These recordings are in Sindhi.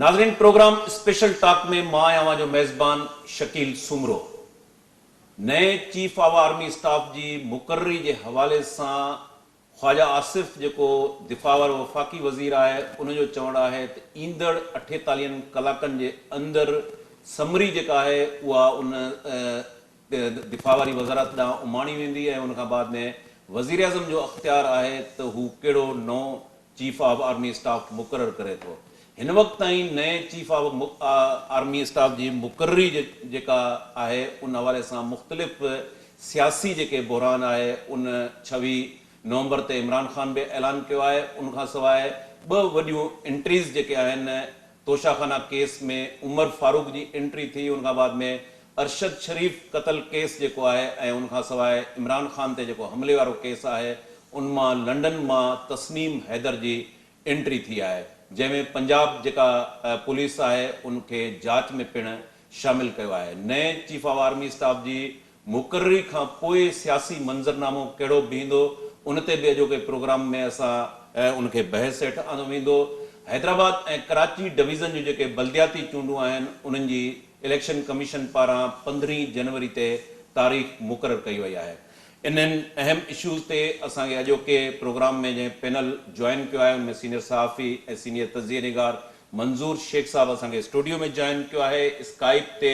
ناظرين پروگرام اسپيشل ٽاڪ ۾ مان آهيان اوهان جو ميزبان شڪيل سومرو. نئين چيف آف آرمي اسٽاف جي مقرري جي حوالي سان خواجه آصف جيڪو دفاع وارو وفاقي وزير آهي ان جو چوڻ آهي ته ايندڙ اٺيتاليهن ڪلاڪن جي اندر سمري جيڪا آهي اها ان دفاع واري وزارت ڏانهن اماڻي ويندي ۽ ان کان بعد ۾ وزيراعظم جو اختيار آهي ته هو ڪهڙو نئون چيف آف آرمي اسٽاف مقرر ڪري ٿو. هن وقت تائين نئين چيف آف آرمي اسٽاف جي مقرري جيڪا آهي ان حوالي سان مختلف سياسي جيڪي بحران آهي ان ڇويهه نومبر تي عمران خان به اعلان ڪيو آهي ان کان سواء ٻه وڏيون انٽريز جيڪي آهن توشا خانه ڪيس ۾ عمر فاروق جي انٽري ٿي ان کان بعد ۾ ارشد شريف قتل ڪيس جيڪو آهي ۽ ان کان سواء عمران خان تي جيڪو حملي وارو ڪيس آهي ان مان لنڊن مان تسنيم حيدر جي انٽري ٿي آهي جنهن ۾ پنجاب جيڪا پوليس آهي ان کي جاچ ۾ پڻ شامل ڪيو آهي نئين چيف آف آرمي اسٽاف جي مقرري کان پوء سياسي منظرنامو ڪهڙو بيهندو ان تي به اڄوڪي پروگرام ۾ اسان ان کي بحث هيٺ آندو ويندو. حيدرآباد ۽ ڪراچي ڊويزن جون جيڪي بلدياتي چونڊون آهن انهن جي اليڪشن ڪميشن پاران پندرهين جنوري تي تاريخ مقرر ڪئي وئي آهي. انهن اهم اشوز تي اسان کي اڄوڪي پروگرام ۾ جنهن پينل جوائن ڪيو آهي ان ۾ سينيئر صحافي ۽ سينيئر تجزيي نگار منظور شيخ صاحب اسان کي اسٽوڊيو ۾ جوائن ڪيو آهي اسڪائپ تي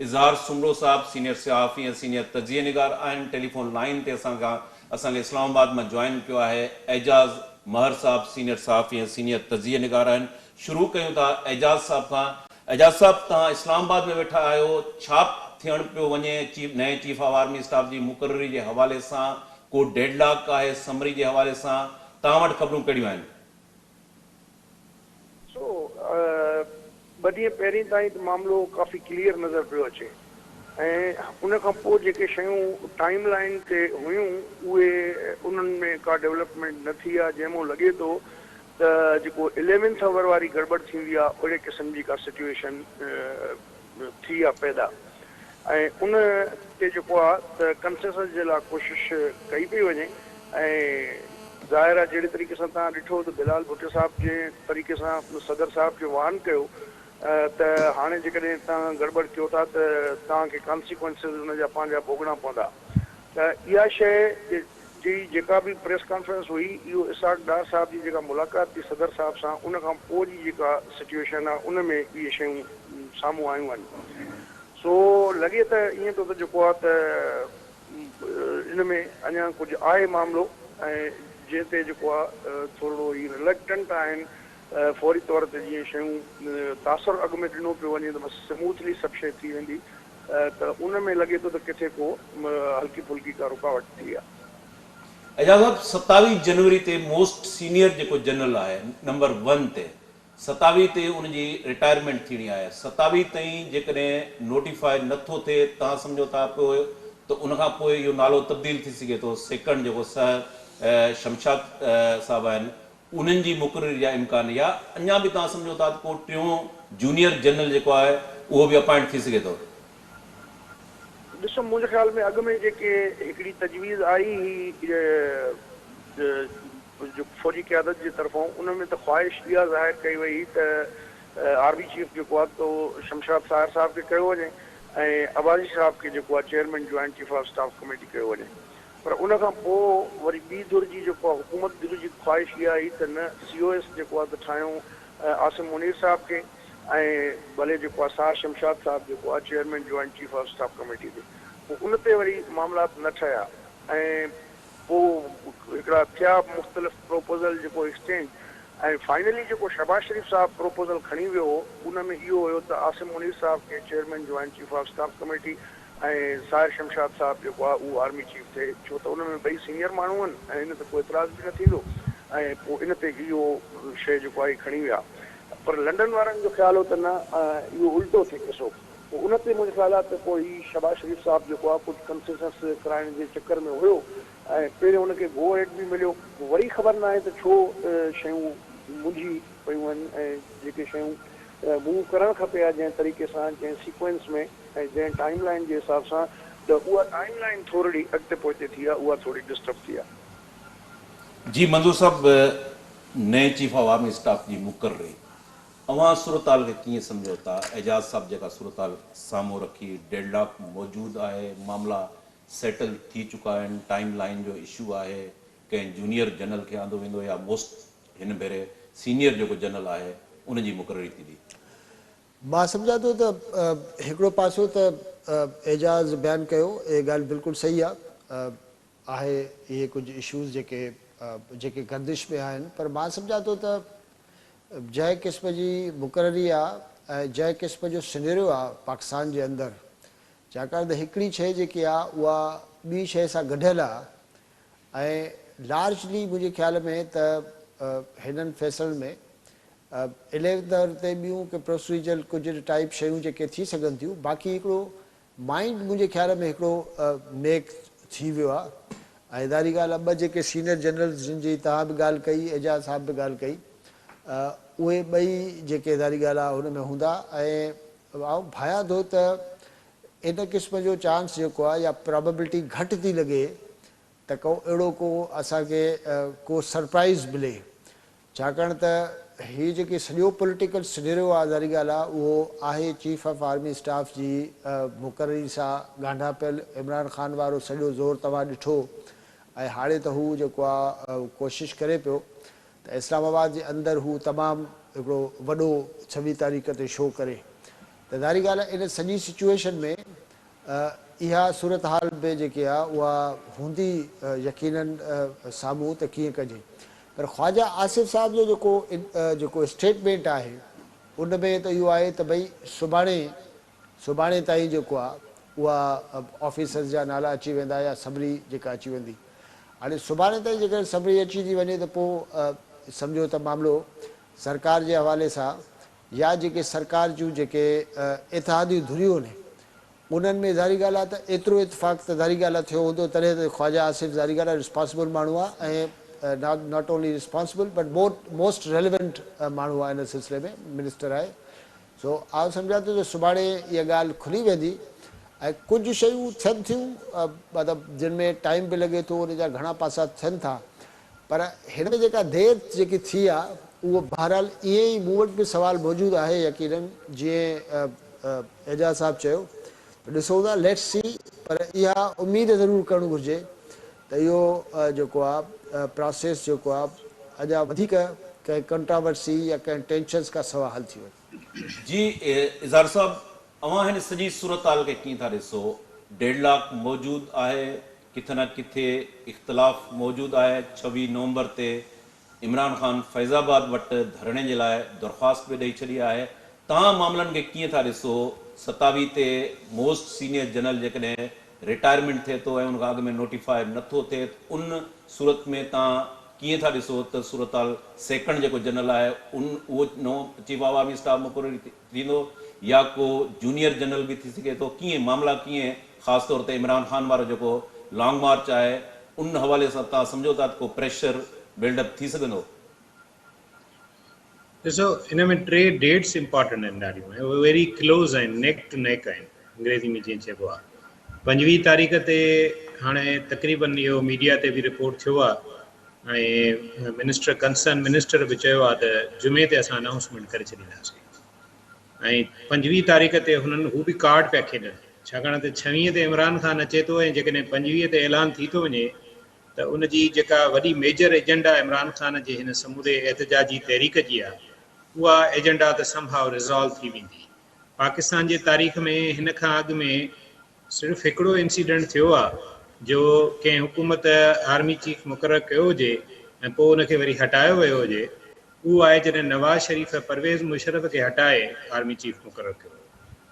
اظهار سومرو صاحب سينيئر صحافي ۽ سينيئر تجزيي نگار آهن، ٽيليفون لائين تي اسان کان اسان کي اسلام آباد مان جوائن ڪيو آهي اعجاز مهر صاحب سينيئر صحافي ۽ سينيئر تجزيي نگار آهن، شروع ڪيون ٿا اعجاز صاحب کان، اعجاز صاحب توهان اسلام آباد ۾ ويٺا آهيو ڇا ٿيڻ پيو وڃي چيف نئين چيف آف آرمي اسٽاف جي مقرري جي حوالي سان ڪو ڊيڊ لاڪ آهي سمري جي حوالي سان توهان وٽ خبرون ڪهڙيون آهن؟ سو ٻه ڏينهن پهرين تائين ته معاملو ڪافي ڪليئر نظر پيو اچي ۽ ان کان پوء جيڪي شيون ٽائيم لائين تي هيون اهي انهن ۾ ڪا ڊولپمينٽ نه ٿي آهي جنهن مون لڳي ٿو ته جيڪو اليونٿ اور واري گڙٻڙ ٿيندي آهي اهڙي قسم جي ڪا سچوئيشن ٿي آهي پيدا ۽ ان تي جيڪو آهي ته ڪنسيسس جي لاء ڪوشش ڪئي پئي وڃي ۽ ظاهر آهي جهڙي طريقي سان توهان ڏٺو ته بلال ڀٽي صاحب جنهن طريقي سان صدر صاحب کي وارن ڪيو ته هاڻي جيڪڏهن توهان گڙٻڙ ڪيو ٿا ته توهان کي ڪانسيڪوئنسز ان جا پنهنجا ڀوڳڻا پوندا ته اها شيء جي جيڪا به پريس ڪانفرنس هئي اهو اسحاق ڊار صاحب جي جيڪا ملاقات ٿي صدر صاحب سان ان کان پوء جي جيڪا سچوئيشن آهي ان ۾ اهي شيون سامهون آيون آهن سو لڳي ته ائين ٿو ته جيڪو آهي ته ان ۾ اڃا ڪجهه آهي معاملو ۽ جنهن تي جيڪو آهي ٿورڙو هي رلڪٽنٽ آهن فوري طور تي جيئن شيون تاثر اڳ ۾ ڏنو پيو وڃي ته بس سموٿلي سڀ شيء ٿي ويندي ته ان ۾ لڳي ٿو ته ڪٿي ڪو هلڪي ڦلڪي ڪا رڪاوٽ ٿي آهي. اعجاز صاحب ستاويهه جنوري تي موسٽ سينيئر جيڪو جنرل آهي نمبر ون تي ستاويهه تي ان جي رٽائرمينٽ ٿيڻي آهي ستاويهه تائين جيڪڏهن نوٽيفاء نه ٿو ٿئي توهان سمجهو ٿا پوء ته ان کان پوء اهو نالو تبديل ٿي سگهي ٿو سيڪنڊ جيڪو سر شمشاد صاحب آهن انهن جي مقرري جا امڪان يا اڃا به توهان سمجهو ٿا ته ڪو ٽيون جونيئر جنرل جيڪو آهي اهو به اپائنٽ ٿي سگهي ٿو. ڏسو منهنجي خيال ۾ اڳ ۾ جيڪي هڪڙي تجويز آئي هئي فوجي قيادت جي طرفان ان ۾ ته خواهش اها ظاهر ڪئي وئي هئي ته آرمي چيف جيڪو آهي ته شمشاد ساهر صاحب کي ڪيو وڃي ۽ عباسي صاحب کي جيڪو آهي chairman joint chief of staff committee ڪيو وڃي. پر ان کان پوء وري ٻي ڌر جي جيڪو آهي حڪومت ڌر جي خواهش اها هئي ته نه سي او ايس جيڪو آهي ته ٺاهيون عاصم منير صاحب کي ۽ ڀلي جيڪو آهي ساهر شمشاد صاحب جيڪو آهي chairman joint chief of staff committee تي پوء ان تي وري معاملات نه ٺهيا ۽ پوء هڪڙا ٿيا مختلف پروپوزل جيڪو ايڪسچينج ۽ فائنلي جيڪو شهباز شريف صاحب پروپوزل کڻي ويو هو ان ۾ اهو هيو ته عاصم منير صاحب کي chairman joint chief of staff committee ۽ Sahir Shamshad صاحب جيڪو آهي اهو آرمي چيف ٿئي ڇو ته ان ۾ ٻئي سينيئر ماڻهو آهن ۽ ان تي ڪو اعتراض به نه ٿيندو ۽ پوء ان تي اهو شيء جيڪو آهي کڻي ويا پر لنڊن وارن جو خيال هو ته نه اهو الٽو ٿئي قصو پوء ان تي منهنجو خيال آهي ته پوء هي شهباز شريف صاحب جيڪو آهي ڪجهه ڪنسيسس ڪرائڻ جي چڪر ۾ هيو ۽ پهريون ان کي گو هيڊ به مليو پوء وري خبر ناهي ته ڇو شيون منجهي پيون آهن ۽ جيڪي شيون موو ڪرڻ کپي ها جنهن طريقي سان جنهن سيڪوئنس ۾ ۽ جنهن ٽائيم لائين جي حساب سان ته اها ٽائيم لائين ٿورڙي اڳتي پوئتي ٿي آهي اها ٿوري ڊسٽرب ٿي آهي. جي منظور صاحب نئين چيف آف آرمي اسٽاف جي مقرري اوهان صورتحال کي ڪيئن سمجهو ٿا؟ اعجاز صاحب جيڪا صورتحال سامهون رکي، ڊيڊ لاڪ موجود آهي، معاملا سيٽل ٿي چڪا آهن، ٽائيم لائين جو اشو آهي، ڪنهن جونيئر جنرل کي آندو ويندو يا موسٽ هن ڀيري سينيئر جيڪو جنرل آهي ان جي مقرري ٿيندي؟ مان سمجهان ٿو ته هڪڙو پاسو ته اعجاز بيان ڪيو، اهي ڳالهه بلڪل صحيح آهي، آهي اهي ڪجهه اشوز جيڪي جيڪي گردش ۾ آهن پر مان سمجهان ٿو ته جنهن قسم جي مقرري آ ۽ جنهن قسم جو سنيريو آ پاڪستان جي اندر ڇاڪاڻ ته هڪڙي شيء جيڪي آ اها ٻي شيء سان ڳنڍيل آ ۽ لارجلي منهنجي خيال ۾ ته هنن فيصلن ۾ اليونٿ آور تي ٻيون ڪي پروسيجرل ڪجهه ٽائيپ شيون جيڪي ٿي سگهن ٿيون باقي هڪڙو مائينڊ منهنجي خيال ۾ هڪڙو ميڪ ٿي ويو آ ۽ ظاهري ڳالهه آ ٻه جيڪي سينئر جنرلز جن جي توهان به ڳالهه ڪئي اعجاز صاحب به ڳالهه ڪئي اهي ٻئي جيڪي ظاهري ڳالهه آ هن ۾ هوندا ۽ آئون ڀايان ٿو ته ان قسم جو چانس جيڪو آ يا پراببلٽي گهٽ ٿي لڳي ته ڪو اهڙو ڪو اسان کي ڪو سرپرائز ملي ڇاڪاڻ ته هي جيڪي سڄو پوليٽيڪل سنيريو آ ظاهري ڳالهه آ اهو آهي چيف آف آرمي اسٽاف جي مقرري سان ڳانڍاپيل عمران خان وارو سڄو زور توهان ڏٺو ۽ هاڻي ته هو جيڪو آ ڪوشش ڪري پيو ته اسلام آباد جي اندر هو تمام هڪڙو وڏو ڇويهه تاريخ تي شو ڪري ته ظاهري ڳالهه آ ان سڄي سچوئيشن ۾ اها صورتحال به جيڪي آ اها هوندي يقينن سامهون ته ڪيئن ڪجي پر خواجه آصف صاحب جو جيڪو جيڪو اسٽيٽمينٽ آهي ان ۾ ته اهو آهي ته ڀئي سڀاڻي سڀاڻي تائين جيڪو آ اها آفيسرز جا نالا اچي ويندا يا سمري جيڪا اچي ويندي هاڻي سڀاڻي تائين جيڪڏهن سمري اچي ٿي وڃي ته پوء سمجهو ته معاملو سرڪار جي حوالي سان يا جيڪي سرڪار جون جيڪي اتحادي ڌريون آهن انهن ۾ ظاهري ڳالهه آهي ته ايترو اتفاق ته ظاهري ڳالهه آهي ٿيو هوندو تڏهن ته خواجه آصف ظاهري ڳالهه آهي رسپانسبل ماڻهو آهي ۽ not only responsible but more most relevant ماڻهو آهي ان سلسلي ۾ منسٽر آهي سو آئون سمجهان ٿو ته سڀاڻي اها ڳالهه کلي ويندي ۽ ڪجهه شيون ٿين ٿيون مطلب جن ۾ ٽائيم به لڳي ٿو ان جا گهڻا پاسا ٿين ٿا پر هن ۾ جيڪا دير جيڪي ٿي آ اهو بهرحال ائين ئي مون وٽ به سوال موجود آهي يقينن جيئن اعجاز صاحب چيو ته ڏسون ٿا ليٽس سي پر اها اميد ضرور ڪرڻ گهرجي ته اهو جيڪو آ پراسيس جيڪو آ اڃا وڌيڪ ڪنهن ڪنٽراورسي يا ڪنهن ٽينشنس کان سوا حل ٿي وڃي. جي اظهار صاحب اوهان هن سڄي صورتحال کي ڪيئن ٿا ڏسو ڊيڊ لاڪ موجود آهي ڪٿي نه ڪٿي اختلاف موجود آهي، 26 نومبر تي عمران خان فيض آباد وٽ ڌرڻي جي لاء درخواست به ڏئي ڇڏي آهي، توهان معاملن کي ڪيئن ٿا ڏسو، 27 تي موسٽ سينيئر جنرل جيڪڏهن رٽائرمينٽ ٿئي ٿو ۽ ان کان اڳ ۾ نوٽيفاء نه ٿو ٿئي ته ان صورت ۾ توهان ڪيئن ٿا ڏسو ته صورتحال سيڪنڊ جيڪو جنرل آهي ان اهو نئون چيف آف آرمي اسٽاف مقرر ٿيندو يا ڪو جونيئر جنرل به ٿي سگهي ٿو ڪيئن معاملا ڪيئن خاص طور تي عمران خان وارو جيڪو لانگ مارچ آهي ان حوالي سان توهان سمجهو ٿا ته ڪو پريشر بلڊ اپ ٿي سگهندو؟ ڏسو ان ۾ ٽي ڊيٽس امپارٽنٽ آهن ڏاڍيون ۽ اهي ويري ڪلوز آهن نيڪ ٽو نيڪ آهن انگريزي ۾ جيئن چئبو آهي 25 تاريخ تي هاڻي تقريبن اهو ميڊيا تي به رپورٽ ٿيو آهي ۽ منسٽر ڪنسرن منسٽر به چيو آهي ته جمعي تي اسان انائونسمينٽ ڪري ڇڏينداسين ۽ 25 تاريخ تي هنن هو به ڪارڊ پيا کيڏن ڇاڪاڻ ته 26 تي عمران خان اچي ٿو ۽ جيڪڏهن 25 تي اعلان ٿي ٿو وڃي ته ان جي جيڪا وڏي ميجر ايجنڊا عمران خان جي هن سموري احتجاجي تحريڪ جي آهي اها ايجنڊا ته سم هاء ريزالو ٿي ويندي. پاڪستان جي تاريخ ۾ هن کان اڳ ۾ صرف هڪڙو انسيڊنٽ ٿيو آ جو ڪنهن حڪومت آرمي چيف مقرر ڪيو هجي ۽ پوء ان کي وري هٽايو ويو هجي اهو آهي جڏهن نواز شريف پرويز مشرف کي هٽائي آرمي چيف مقرر ڪيو هو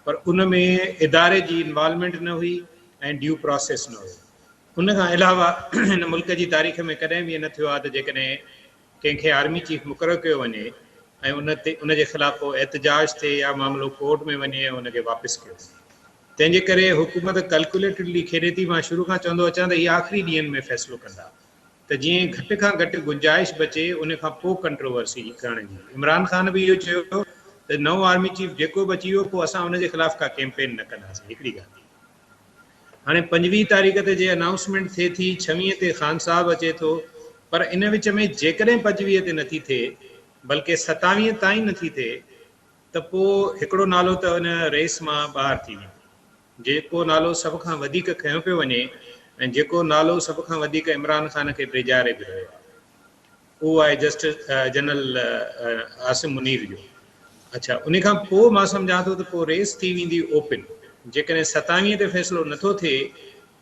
پر ان ۾ اداري جي انوالومينٽ نه هئي ۽ ڊيو پراسيس نه هيو ان کان علاوه هن ملڪ جي تاريخ ۾ ڪڏهن به ائين نه ٿيو آ ته جيڪڏهن ڪنهن کي آرمي چيف مقرر ڪيو وڃي ۽ ان تي ان جي خلاف ڪو احتجاج ٿئي يا معاملو ڪورٽ ۾ وڃي ۽ ان کي واپس ڪيو وڃي. تنهن جي ڪري حڪومت ڪلڪوليٽڊلي کيڏي ٿي. مان شروع کان چوندو اچان ته هي آخري ڏينهن ۾ فيصلو ڪندا ته جيئن گهٽ کان گهٽ گنجائش بچي ان کان پوء ڪنٽروورسي ڪرڻ جي. عمران خان به اهو چيو ته نئون آرمي چيف جيڪو به اچي ويو پوء اسان ان جي خلاف ڪا ڪيمپين نه ڪنداسين. هڪڙي ڳالهه ٿي. هاڻي 25 تاريخ تي جي انائونسمينٽ ٿئي ٿي، 26 تي خان صاحب اچي ٿو، پر ان وچ ۾ جيڪڏهن 25 تي نٿي ٿئي، بلڪه 27 تائين نٿي ٿئي ته پوء هڪڙو نالو ته ان ريس مان ٻاهر ٿي ويندو. جيڪو نالو سڀ کان وڌيڪ کنيو پيو وڃي ۽ جيڪو نالو سڀ کان وڌيڪ عمران خان کي ڊيڄاري به رهيو آهي اهو آهي جسٽس جنرل عاصم منير جو. اڇا ان کان پوء مان سمجهان ٿو ته پوء ريس ٿي ويندي اوپن. جيڪڏهن ستاويهه تي فيصلو نٿو ٿئي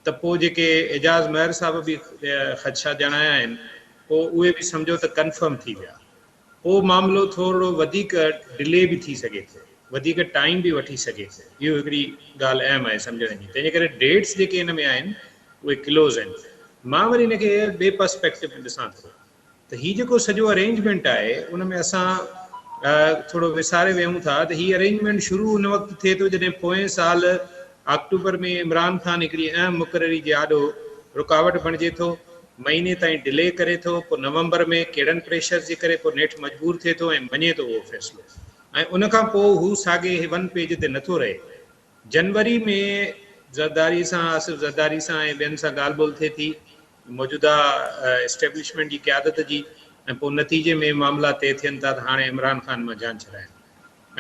ته پوء جيڪي اعجاز مهر صاحب به خدشا ڄاڻايا آهن پوء اهي به سمجهو ته ڪنفرم ٿي ويا. پوء معاملو ٿورڙو وڌيڪ ڊلي به ٿي سگهي ٿو، وڌيڪ ٽائيم به وٺي سگهي ٿو. اهو هڪڙي ڳالهه اهم آهي سمجهڻ جي. تنهنجي ڪري ڊيٽس جيڪي ان ۾ آهن اهي ڪلوز آهن. مان وري ان کي ٻئي پرسپيڪٽو ۾ ڏسان ٿو ته هي جيڪو سڄو ارينجمينٽ آهي ان ۾ اسان ٿورو وساري ويهون ٿا ته هي ارينجمينٽ شروع ان وقت ٿئي ٿو جڏهن پوئين سال آڪٽوبر ۾ عمران خان هڪڙي اهم مقرري جي آڏو رڪاوٽ بڻجي ٿو. مهيني تائين ڊلي ڪري ٿو، پوء نومبر ۾ ڪهڙن پريشرز جي ڪري پوء نيٺ مجبور ٿئي ٿو ۽ مڃي ٿو اهو فيصلو ۽ ان کان پوء هو ساڳئي ون پيج تي نٿو رهي. جنوري ۾ زرداري سان آصف زرداري سان ۽ ٻين سان ڳالهه ٻولهه ٿئي ٿي موجوده اسٽيبلشمينٽ جي قيادت جي ۽ پوء نتيجي ۾ معاملا طئي ٿين ٿا ته هاڻي عمران خان مان جان ڇڏائين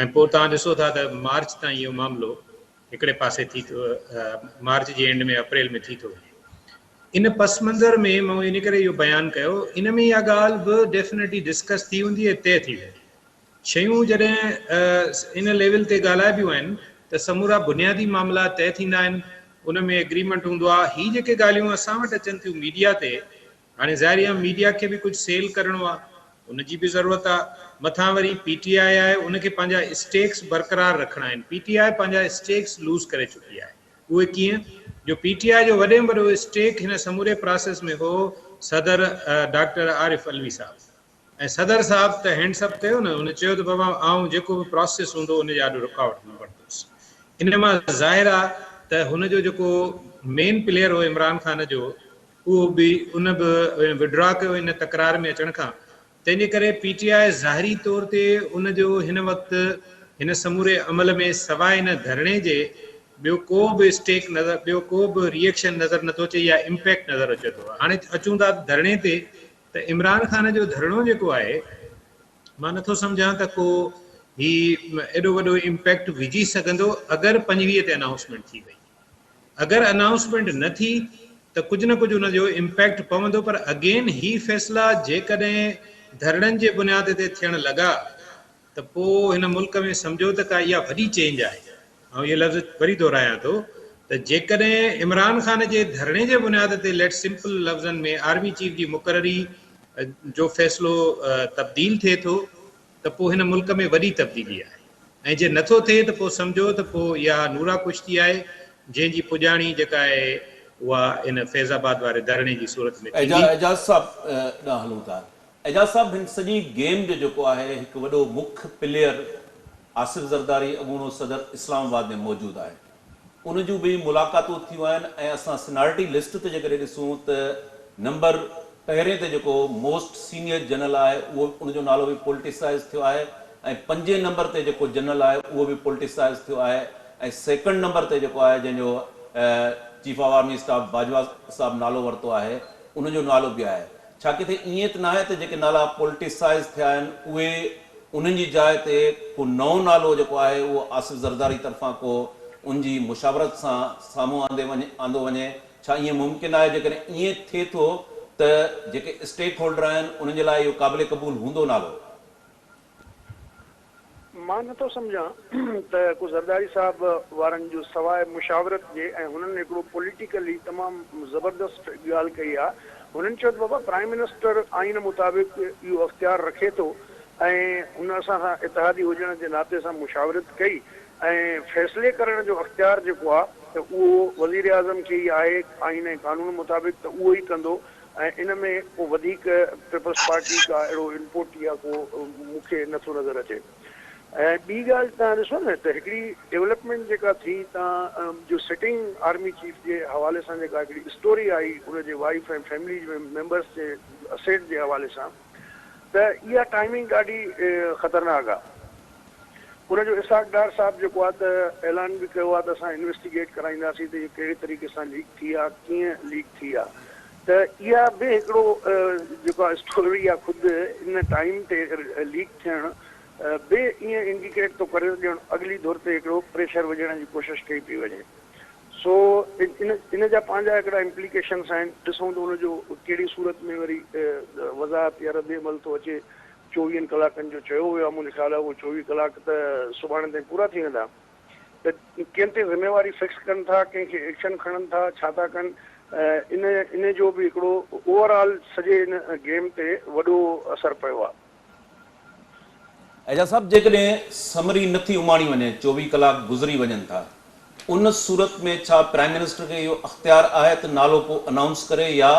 ۽ پوء توهان ڏسو ٿا ته مارچ تائين اهو معاملو هڪڙي پاسي ٿي ٿو مارچ جي اينڊ ۾ اپريل ۾ ٿي ٿو وڃي. ان پس منظر ۾ مون ان ڪري اهو بيان ڪيو، ان ۾ اها ڳالهه به ڊيفنيٽلي ڊسڪس ٿي هوندي ۽ طئي ٿي ويندي. شيون جڏهن ان ليول تي ڳالهائبيون آهن ته سمورا بنيادي معاملا طئي ٿيندا آهن، ان ۾ ايگريمينٽ هوندو آهي. هي جيڪي ڳالهيون اسان وٽ اچن ٿيون ميڊيا تي، هاڻي ظاهر آهي ميڊيا کي به ڪجهه سيل ڪرڻو آهي، ان جي به ضرورت آهي. مٿان وري پي ٽي آء آهي، ان کي پنهنجا اسٽيڪس برقرار رکڻا آهن. پي ٽي آء پنهنجا اسٽيڪس لوز ڪري چڪي آهي. اهي ڪيئن جو پي ٽي آء جو وڏي ۾ وڏو اسٽيڪ هن سموري پراسيس ۾ هو صدر ڊاڪٽر عارف علوي صاحب ۽ صدر صاحب ته هينڊس اپ ڪيو نه هن چيو ته بابا آئون جيڪو به پراسيس هوندو ان جي آڏو رڪاوٽ نه بڻندس ان مان ظاهر آ ته هن جو جيڪو مين پليئر هو عمران خان جو اهو به ان به وڊرا ڪيو ان تڪرار ۾ اچڻ کان تنهن جي ڪري پي ٽي آء ظاهري طور تي ان جو هن وقت هن سموري عمل ۾ سواء ان ڌرڻي جي ٻيو ڪو به اسٽيڪ نظر ٻيو ڪو به ري ايڪشن نظر نٿو اچي يا امپيڪٽ نظر اچي ٿو. هاڻي اچون ٿا ڌرڻي تي ته عمران خان جو ڌرڻو جيڪو آهي مان نٿو سمجهان ته ڪو هي ايڏو وڏو امپيڪٽ وجهي سگهندو اگر 25 تي انائونسمينٽ ٿي وئي. اگر انائونسمينٽ نه ٿي ته ڪجهه نه ڪجهه ان جو امپيڪٽ پوندو پر اگين هي فيصلا جيڪڏهن ڌرڻن جي بنياد تي ٿيڻ لڳا ته پوء هن ملڪ ۾ سمجهو ته ڪا اها وڏي چينج آهي. آئون اهي لفظ وري دهرايان ٿو ته جيڪڏهن عمران خان جي ڌرڻي جي بنياد تي ليٽ سمپل لفظن ۾ آرمي چيف جي مقرري جو فيصلو تبديل ٿئي ٿو ته پوء هن ملڪ ۾ وڏي تبديلي آهي ۽ جي نٿو ٿئي ته پوء سمجهو ته پوء اها نورا ڪشتي آهي جنهن جي پڄاڻي جيڪا آهي اها ان فيض آباد واري ڌرڻي جي صورت ۾ ٿيندي. اعجاز صاحب ڏانهن هلون ٿا. اعجاز صاحب هن سڄي گيم جو جيڪو آهي هڪ وڏو مک پليئر آصف زرداري اڳوڻو صدر اسلام آباد ۾ موجود آهي ان جون به ملاقاتون ٿيون آهن ۽ اسان سينارٽي لسٽ تي جيڪڏهن ڏسون ته نمبر پهرين تي جيڪو موسٽ سينيئر جنرل آهي اهو ان جو نالو به پولٽيسائز ٿيو آهي ۽ پنجين نمبر تي جيڪو جنرل آهي اهو به پولٽيسائز ٿيو آهي ۽ سيڪنڊ نمبر تي جيڪو آهي جنهن جو chief of army staff Bajwa صاحب نالو ورتو آهي ان جو نالو به آهي ڇا ڪٿي ائين ته ناهي ته جيڪي نالا پولٽيسائز ٿيا آهن اهي انهن جي جاء تي ڪو نئون نالو جيڪو آهي اهو آصف زرداري طرفان ڪو ان جي مشاورت سان سامهون آندي وڃي آندو وڃي ڇا ائين ممڪن آهي جيڪڏهن ائين ٿئي ٿو ته جيڪي اسٽيڪ هولڊر آهن انهن جي لاء اهو قابل قبول هوندو نالو؟ مان نه ٿو سمجهان ته ڪو زرداري صاحب وارن جو سواء مشاورت جي ۽ هنن هڪڙو پوليٽيڪلي تمام زبردست ڳالهه ڪئي آ هنن چيو ته بابا پرائم منسٽر آئين مطابق اهو اختيار رکي ٿو ۽ هن اسان سان اتحادي هجڻ جي ناتي سان مشاورت ڪئي ۽ فيصلي ڪرڻ جو اختيار جيڪو آ ته اهو وزيراعظم کي ئي آهي آئين ۽ قانون مطابق ته اهو ئي ڪندو ۽ ان ۾ ڪو وڌيڪ پيپلز پارٽي ڪا اهڙو انپوٽ يا ڪو مون کي نه ٿو نظر اچي ۽ ٻي ڳالهه توهان ڏسو نه ته هڪڙي ڊولپمينٽ جيڪا ٿي تان جو سٽنگ آرمي چيف جي حوالي سان جيڪا هڪڙي اسٽوري آئي ان جي وائيف ۽ فيملي جي ميمبرس جي اسيٽ جي حوالي سان ته اها ٽائمنگ ڏاڍي خطرناڪ آ. ان جو اسحاق ڊار صاحب جيڪو آ ته اعلان به ڪيو آ ته اسان انويسٽيگيٽ ڪرائينداسين ته اهو ڪهڙي طريقي سان ليڪ ٿي آ ڪيئن ليڪ ٿي آ ته اها به هڪڙو جيڪو آ اسٽوري آ خود ان ٽائيم تي ليڪ ٿيڻ به ائين انڊيڪيٽ ٿو ڪري ته ڄڻ اڳلي ڌر تي هڪڙو پريشر وجهڻ جي ڪوشش ڪئي پئي وڃي. سو ان ان جا پنهنجا هڪڙا امپليڪيشنس آهن، ڏسون ته ان جو ڪهڙي صورت ۾ وري وضاحت يا ردعمل ٿو اچي. چوويهن ڪلاڪن جو چيو ويو آهي، منهنجي خيال آهي اهو 24 ڪلاڪ ته سڀاڻي تائين پورا ٿي ويندا ته ڪنهن تي ذميواري فڪس ڪن ٿا، ڪنهن کي ايڪشن کڻن ٿا، ڇا ٿا ڪن، ان ان جو به هڪڙو اوور آل سڄي ان گيم تي وڏو اثر پيو آهي. اعجاز صاحب جيڪڏهن سمري نه ٿي اماڻي وڃي 24 ڪلاڪ گذري وڃن ٿا ان صورت ۾ ڇا پرائم منسٽر کي اهو اختيار آهي ته نالو ڪو انائونس ڪري يا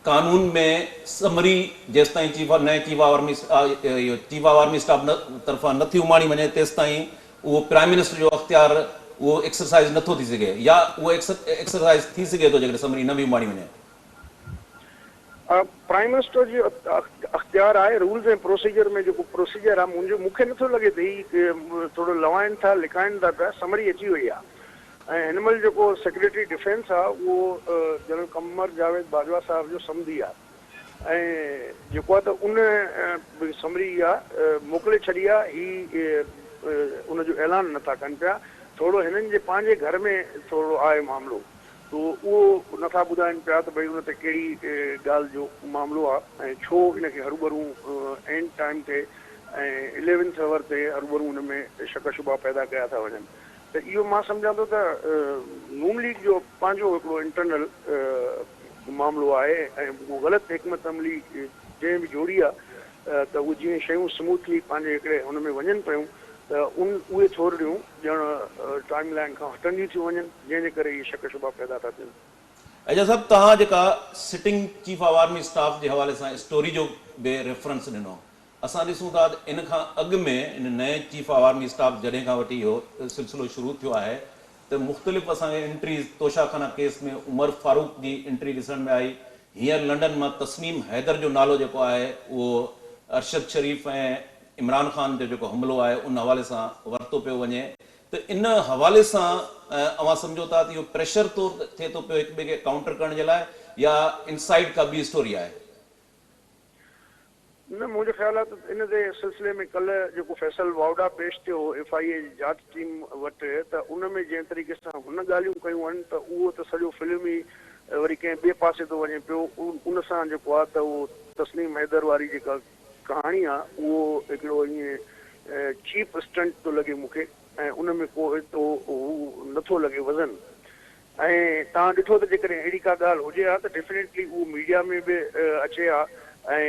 قانون ۾ سمري جيستائين چيف آف نئين chief of army اهو چيف آف آرمي اسٽاف نه طرفان نه ٿي اماڻي وڃي تيستائين اهو پرائم منسٽر جو اختيار اهو ايڪسرسائز نه ٿو ٿي سگهي يا اهو ايڪسرسائز ٿي سگهي ٿو جيڪڏهن سمري نه به اماڻي وڃي. پرائم منسٽر جو اختيار آهي رولز ۽ پروسيجر ۾ جيڪو پروسيجر آهي منهنجو مون کي نٿو لڳي ته هي ٿورو لوائن ٿا لڪائن ٿا پيا سمري اچي وئي آهي ۽ هن مهل جيڪو سيڪريٽري ڊفينس آهي اهو جنرل قمر جاويد باجوا صاحب جو سمڌي آهي ۽ جيڪو آهي ته ان سمري اها موڪلي ڇڏي آهي هي ان جو اعلان نٿا ڪن پيا ٿورو هنن جي پنهنجي گهر ۾ ٿورو آهي معاملو تو اهو نه ٿا ٻڌائين پيا ته ڀئي ان تي ڪهڙي ڳالهه جو معاملو آ ۽ ڇو ان کي هروڀرو عين ٽائيم تي ۽ اليونٿ اور تي هروڀرو ان ۾ شڪ شبها پيدا ڪيا ٿا وڃن ته اهو مان سمجهان ٿو ته نون ليگ جو پنهنجو هڪڙو انٽرنل معاملو آهي ۽ اهو غلط حڪمت عملي جنهن به جوڙي آ ته اهي جيئن شيون سموٿلي پنهنجي هڪڙي هن ۾ وڃن پيون ته ان اهي ٿورڙيون ڄڻ ٽائيم لائين کان هٽنديون ٿيون وڃن، جنهن جي ڪري اهي شڪ شبها پيدا ٿا ٿين. اعجاز صاحب توهان جيڪا sitting chief of army staff جي حوالي سان اسٽوري جو به ريفرنس ڏنو، اسان ڏسون ٿا ته ان کان اڳ ۾ ان نئين چيف آف آرمي اسٽاف جڏهن کان وٺي اهو سلسلو شروع ٿيو آهي ته مختلف اسان کي انٽريز توشا خانه ڪيس ۾ عمر فاروق جي انٽري ڏسڻ ۾ آئي، هينئر لنڊن مان تسنيم حيدر جو نالو جيڪو آهي اهو ارشد شريف ۽ عمران خان تي جيڪو حملو آهي ان حوالي سان ورتو پيو وڃي ته ان حوالي سان اوهان سمجهو ٿا ته اهو پريشر طور ٿئي ٿو پيو هڪ ٻئي کي ڪائونٽر ڪرڻ جي لاء يا انسائيڊ ڪا ٻي اسٽوري آهي؟ نه منهنجو خيال آهي ته ان جي سلسلي ۾ ڪلهه جيڪو فيصل واوڊا پيش ٿيو هو ايف I اي جي جاچ ٽيم وٽ ته ان ۾ جنهن طريقي سان هن ڳالهيون ڪيون آهن ته اهو ته سڄو فلم ئي وري ڪنهن ٻئي پاسي ٿو وڃي پيو ان سان جيڪو آهي ته اهو تسنيم حيدر واري جيڪا ڪهاڻي آهي اهو هڪڙو ائين چيپ اسٽنٽ ٿو لڳي مون کي ۽ ان ۾ ڪو ايترو هو نٿو لڳي وزن ۽ توهان ڏٺو ته جيڪڏهن اهڙي ڪا ڳالهه هجي ها ته ڊيفينيٽلي اهو ميڊيا ۾ به اچي ها ۽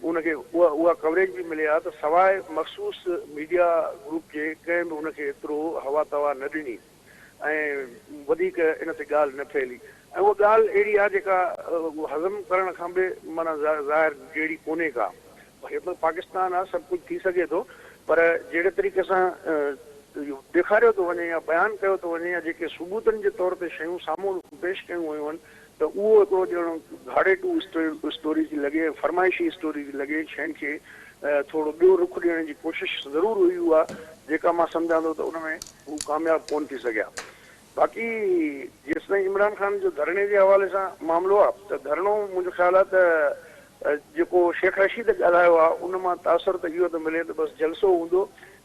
ان کي اها اها ڪوريج به ملي ها ته سواء مخصوص ميڊيا گروپ جي ڪنهن به ان کي ايترو هوا توا نه ڏني ۽ وڌيڪ ان تي ڳالهه نه ڦهلي ۽ اها ڳالهه اهڙي آهي جيڪا هضم ڪرڻ کان به معنيٰ ظاهر جهڙي ڪونهي ڪا. هي ته پاڪستان آ سڀ ڪجهه ٿي سگهي ٿو پر جهڙي طريقي سان اهو ڏيکاريو ٿو وڃي يا بيان ڪيو ٿو وڃي يا جيڪي ثبوتن جي طور تي شيون سامهون پيش ڪيون ويون آهن ته اهو هڪڙو ڄڻ گهاڙيٽو اسٽوري ٿي لڳي ۽ فرمائشي اسٽوري ٿي لڳي شين کي ٿورو ٻيو رخ ڏيڻ جي ڪوشش ضرور هئي اها جيڪا مان سمجهان ٿو ته ان ۾ هو ڪامياب ڪونه ٿي سگهيا. باقي جيستائين عمران خان جو ڌرڻي جي حوالي سان معاملو آ ته ڌرڻو منهنجو خيال آ ته جيڪو شيخ رشيد ڳالهايو آ ان مان تاثر ته اهو ٿو ملي ته بس جلسو هوندو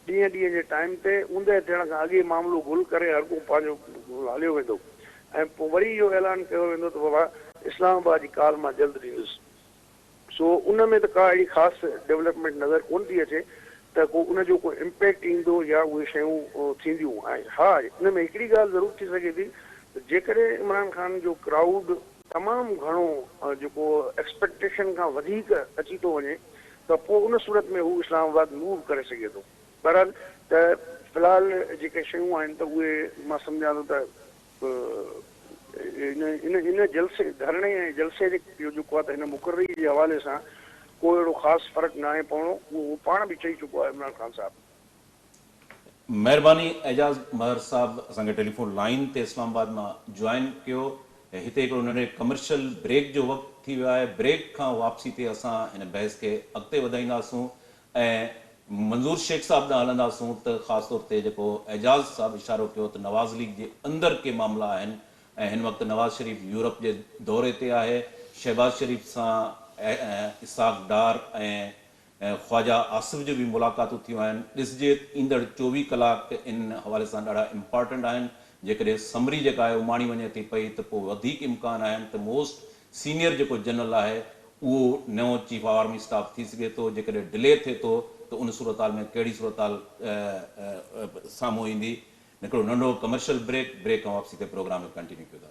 ڏينهن ڏينهن جي ٽائيم تي اوندهه ٿيڻ کان اڳي معاملو گل ڪري هر ڪو پنهنجو هليو ويندو ۽ پوء وري اهو اعلان ڪيو ويندو ته بابا اسلام آباد جي ڪال مان جلد ڏيندس. سو ان ۾ ته ڪا اهڙي خاص ڊولپمينٽ نظر ڪونه ٿي اچي ته ڪو ان جو ڪو امپيڪٽ ايندو يا اهي شيون ٿينديون ۽ ها ان ۾ هڪڙي ڳالهه ضرور ٿي سگهي ٿي ته جيڪڏهن عمران خان جو ڪرائوڊ تمام گهڻو جيڪو ايڪسپيڪٽيشن کان وڌيڪ اچي ٿو وڃي ته پوء ان صورت ۾ هو اسلام آباد موو ڪري سگهي ٿو بهرحال ته في الحال جيڪي شيون آهن ته اهي مان سمجهان ٿو ته ان ان جلسي ڌرڻي ۽ جلسي جي جو جيڪو آهي ته هن مقرري جي حوالي سان ڪو اهڙو خاص فرق ناهي پوڻو اهو پاڻ به چئي چڪو آهي عمران خان صاحب. مهرباني اعجاز مهر صاحب اسان کي ٽيليفون لائين تي اسلام آباد مان جوائن ڪيو ۽ هتي هڪڙو ننڍڙي ڪمرشل بريڪ جو وقت ٿي ويو آهي بريڪ کان واپسي تي اسان هن بحث کي اڳتي وڌائينداسون ۽ منظور شيخ صاحب ڏانهن هلنداسون ته خاص طور تي جيڪو اعجاز صاحب اشارو ڪيو ته نواز ليگ جي اندر ڪي معاملا آهن ۽ هن وقت نواز شريف يورپ جي دوري تي آهي، شهباز شريف سان اسحاق ڊار ۽ ۽ خواجا آصف جون به ملاقاتون ٿيون آهن، ڏسجي ايندڙ 24 ڪلاڪ ان حوالي سان ڏاڍا امپارٽنٽ آهن، جيڪڏهن سمري جيڪا آهي اماڻي وڃي ٿي پئي ته پوء وڌيڪ امڪان آهن ته موسٽ سينيئر جيڪو جنرل آهي اهو نئون چيف آف آرمي اسٽاف ٿي سگهي ٿو، جيڪڏهن ڊلي ٿئي ٿو ته ان صورتحال ۾ ڪهڙي صورتحال سامهون ايندي. هڪڙو ننڍو ڪمرشل بريڪ، بريڪ کان واپسي تي پروگرام کي ڪنٽينيو ڪيون ٿا.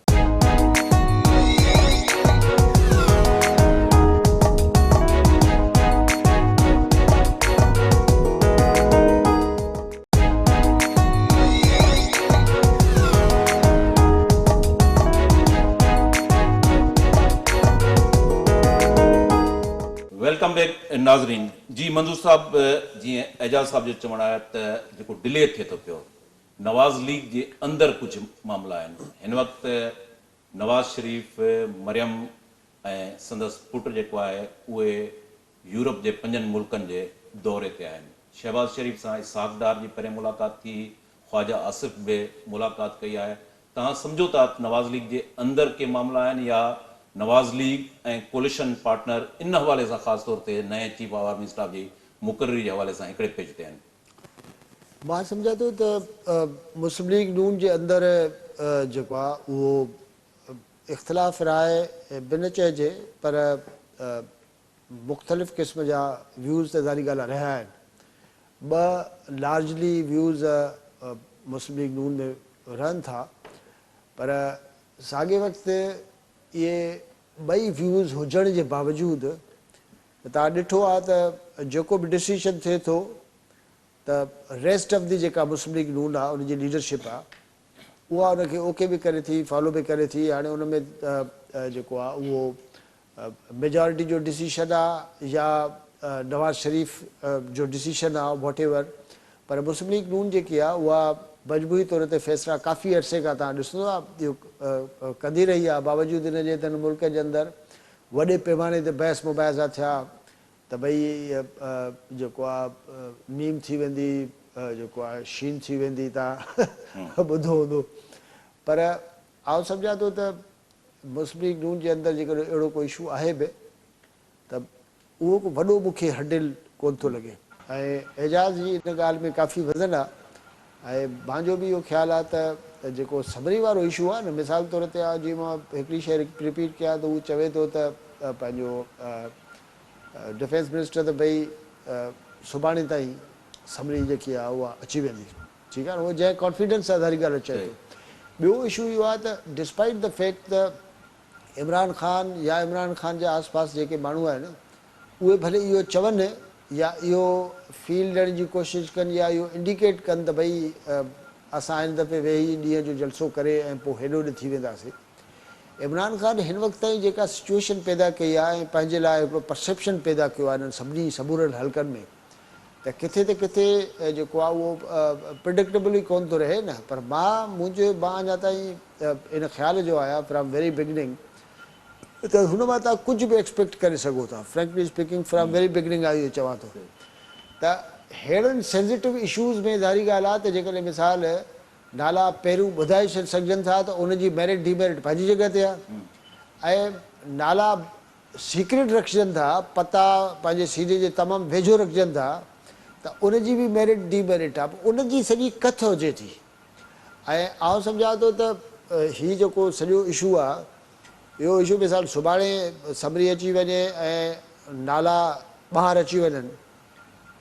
Welcome back ناظرين. جي منظور صاحب جيئن اعجاز صاحب جو چوڻ آهي ته جيڪو ڊلي ٿئي ٿو پيو نواز ليگ جي اندر ڪجهه معاملا آهن. هن وقت نواز شريف، مريم ۽ سندس پٽ جيڪو آهي اهي يورپ جي پنجن ملڪن جي دوري تي آهن. شهباز شريف سان اسحاق ڊار جي پهرين ملاقات ٿي، خواجه آصف به ملاقات ڪئي آهي. توهان سمجهو ٿا ته نواز ليگ جي اندر ڪي معاملا آهن يا نواز ليگ ۽ ڪوليشن پارٽنر ان حوالي سان خاص طور تي نئين چيف آف آرمي اسٽاف جي مقرري جي حوالي سان هڪڙي پيج تي آهن؟ مان سمجهان ٿو ته مسلم ليگ نون جي اندر جيڪو آهي اهو اختلاف راء به نه چئجي پر مختلف قسم جا ويوز ته ظاهري ڳالهه آهي رهيا آهن. ٻه لارجلي ويوز مسلم ليگ نون ۾ رهن ٿا پر ساڳئي وقت اهي ٻئي ويوز هجڻ جي باوجود ته توهان ڏٺو آهي ته جيڪو به ڊسيشن ٿئي ٿو ته ريسٽ آف the جيڪا مسلم ليگ نون آهي ان جي ليڊرشپ آهي اها ان کي اوڪي به ڪري ٿي فالو به ڪري ٿي هاڻي ان ۾ جيڪو آهي اهو ميجارٽي جو ڊسيشن آهي يا نواز شريف جو ڊسيشن آهي واٽ ايور پر مسلم ليگ نون جيڪي آهي اها مجموعي طور تي فيصلا ڪافي عرصي کان توهان ڏسندو آهي اهو ڪندي رهي آهي باوجود ان جي ته هن ملڪ جي اندر وڏي پيماني تي بحث مباحثا ٿيا ته ڀئي جيڪو آ ميم ٿي ويندي جيڪو آ شين ٿي ويندي توهان ٻڌو هوندو پر آئون سمجهان ٿو ته مسلم ليگ نون جي اندر جيڪڏهن اهڙو ڪو اشو آهي به ته اهو ڪو وڏو مون کي هرڊل ڪونه ٿو لڳي. ۽ اعجاز جي ان ڳالهه ۾ ڪافي وزن آ ۽ مانجو به اهو خيال آ ته جيڪو سمري وارو اشو آ نه مثال طور تي آ جيئن مان هڪڙي شيء رپيٽ ڪيان ته هو چوي ٿو ته پنهنجو ڊفينس منسٽر ته ڀئي سڀاڻي تائين سمري جيڪي آ اها اچي ويندي ٺيڪ آ نه هو جنهن ڪانفيڊنس سان ظاهري ڳالهه چئي ٿو ٻيو اشو اهو آ ته ڊسپائيٽ the fact ته عمران خان يا عمران خان جي آس پاس جيڪي ماڻهو آهن اهي ڀلي اهو چون يا اهو فيل ڏيڻ جي ڪوشش ڪن يا اهو انڊيڪيٽ ڪن ته ڀئي اسان هن دفعي ويهي ڏينهن جو جلسو ڪري ۽ پوء هيڏو هوڏي ٿي وينداسين. عمران خان هن وقت تائين جيڪا سچوئيشن پيدا ڪئي آهي ۽ پنهنجي لاء هڪڙو پرسيپشن پيدا ڪيو آهي انهن سڀني سمورن حلقن ۾ ته ڪٿي ته ڪٿي جيڪو آهي اهو پرڊڪٽيبل ئي ڪونه ٿو رهي نه پر مان منهنجي مان اڃا تائين ان خيال جو آهيان فرام ويري بگننگ ته هن مان توهان ڪجهه به ايڪسپيڪٽ ڪري سگهو ٿا frankly speaking from very beginning آء اهو چوان ٿو ته ههڙن سينسيٽو اشوز ۾ ظاهري ڳالهه آهي ته جيڪڏهن مثال نالا پهريون ٻڌائي سگهجن ٿا ته ان جي ميرٽ ڊي ميرٽ پنهنجي جڳهه تي آهي ۽ نالا سيڪريٽ رکجن ٿا پتا پنهنجي سيني جي تمام ويجهو رکجن ٿا ته ان جي به ميرٽ ڊي ميرٽ آهي ان جي سڄي ڪٿ هجي ٿي ۽ آئون سمجهان ٿو ته هي جيڪو سڄو اشو آهي اهو اشو مثال سڀاڻي سمري اچي وڃي ۽ نالا ٻاهر اچي وڃن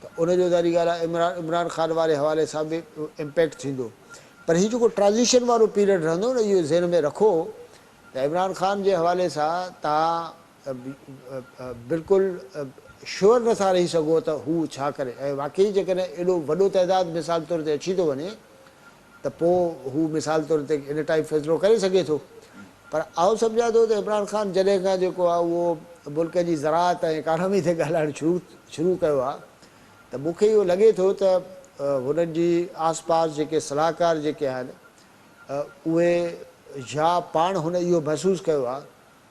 ته ان جو ظاهري ڳالهه آهي عمران عمران خان واري حوالي سان به امپيڪٽ ٿيندو پر هي جيڪو ٽرانزيشن وارو پيريڊ رهندو نه اهو ذهن ۾ رکو ته عمران خان جي حوالي سان توهان بلڪل شوئر نه ٿا رهي سگهو ته هو ڇا ڪري ۽ واقعي جيڪڏهن ايڏو وڏو تعداد مثال طور تي اچي ٿو وڃي ته پوء هو مثال طور تي ان ٽائيپ فيصلو ڪري سگهي ٿو پر آئون سمجهان ٿو ته عمران خان جڏهن کان جيڪو آهي اهو ملڪ جي زراعت ۽ اڪانامي تي ڳالهائڻ شروع شروع ڪيو آهي ته مون کي اهو لڳي ٿو ته هنن جي آس پاس جيڪي صلاحڪار جيڪي آهن اهي يا پاڻ هن اهو محسوس ڪيو آهي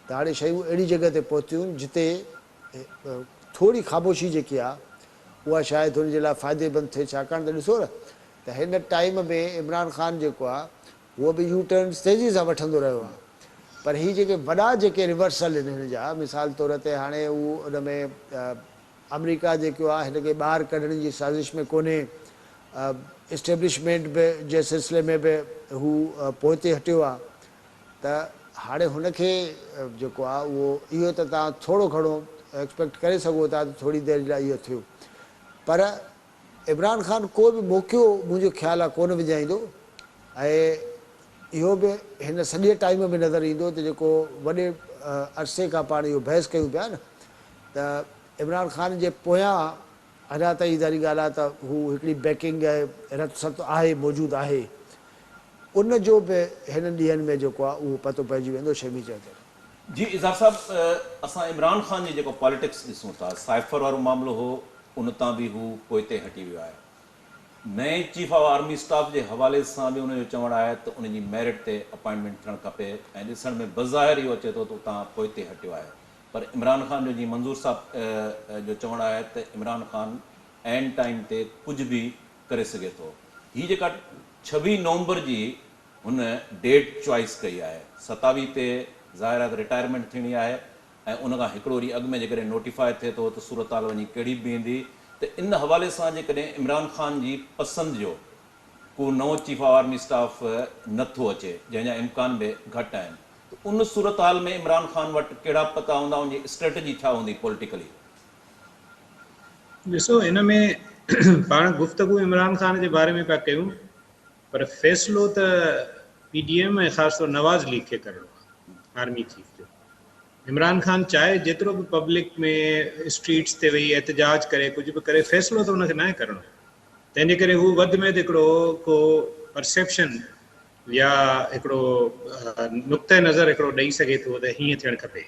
ته هاڻي شيون اهڙي جڳهه تي پهتيون جتي ٿوري خاموشي جيڪي آهي اها شايد هن جي لاء فائديمند ٿئي ڇاڪاڻ ته ڏسو نه ته هن ٽائيم ۾ عمران خان جيڪو آهي هو به يو ٽرنز تيزي سان وٺندو رهيو آهي پر هي جيڪي وڏا جيڪي ريورسل آهن هن جا مثال طور تي هاڻي هو ان ۾ آمريڪا جيڪو آهي هن کي ٻاهر ڪڍڻ جي سازش ۾ ڪونهي، اسٽيبلشمينٽ به جي سلسلي ۾ به هو پوئتي هٽيو آهي ته هاڻي هن کي جيڪو آهي اهو اهو ته توهان ٿورو گهڻو ايڪسپيڪٽ ڪري سگهو ٿا ته ٿوري دير لاء اهو ٿيو پر عمران خان ڪو به موقعو منهنجو خيال آهي ڪونه وڃائيندو ۽ اهو به هن سڄي ٽائيم ۾ نظر ايندو ته جيڪو وڏي عرصي کان پاڻ اهو بحث ڪيون پيا نه ته عمران خان جي پويان اڃا تائين ظاهري ڳالهه آهي ته هو هڪڙي بيڪنگ ۽ رت ست آهي موجود آهي ان جو به هنن ڏينهن ۾ جيڪو آهي اهو پتو پئجي ويندو شمي چئي ٿو. جي اظهار صاحب اسان عمران خان جي جيڪو پاليٽڪس ڏسون ٿا سائفر وارو معاملو هو ان تان به هو پوئتي هٽي ويو آهي نئين چيف آف آرمي اسٽاف جي حوالي سان به ان جو چوڻ آهي ته ان جي ميرٽ تي اپائنٽمينٽ ٿيڻ کپي ۽ ڏسڻ ۾ بظاهر اهو اچي ٿو ته اتان پوئتي هٽيو آهي پر عمران خان جو جيئن منظور صاحب جو چوڻ آهي ته عمران خان عين ٽائيم تي ڪجهه به ڪري سگهي ٿو هي جيڪا 26 نومبر جي هن ڊيٽ چوائس ڪئي آهي 27 تي ظاهر آهي ته رٽائرمينٽ ٿيڻي آهي ۽ ان کان هڪڙو ڏينهن اڳ ۾ جيڪڏهن نوٽيفاء ٿئي ٿو ته صورتحال وڃي ڪهڙي به بيهندي ته ان حوالي سان جيڪڏهن عمران خان جي پسند جو ڪو نئون چيف آف آرمي اسٽاف نه ٿو اچي جنهن جا امڪان به گهٽ آهن ته ان صورتحال ۾ عمران خان وٽ ڪهڙا پتا هوندا ان جي اسٽريٽجي ڇا هوندي پوليٽيڪلي؟ ڏسو ان ۾ پاڻ گفتگو عمران خان جي باري ۾ پيا ڪيون پر فيصلو ته پي ڊي ايم ۽ خاص طور نواز ليگ کي ڪرڻو آهي آرمي چيف جو. عمران خان چاهي جيترو به پبلڪ ۾ اسٽريٽس تي ويهي احتجاج ڪري ڪجهه به ڪري فيصلو ته ان کي ناهي ڪرڻو تنهن جي ڪري هو وڌ ۾ وڌ هڪڙو ڪو پرسيپشن يا هڪڙو نقطه نظر هڪڙو ڏئي سگهي ٿو ته هيئن ٿيڻ کپي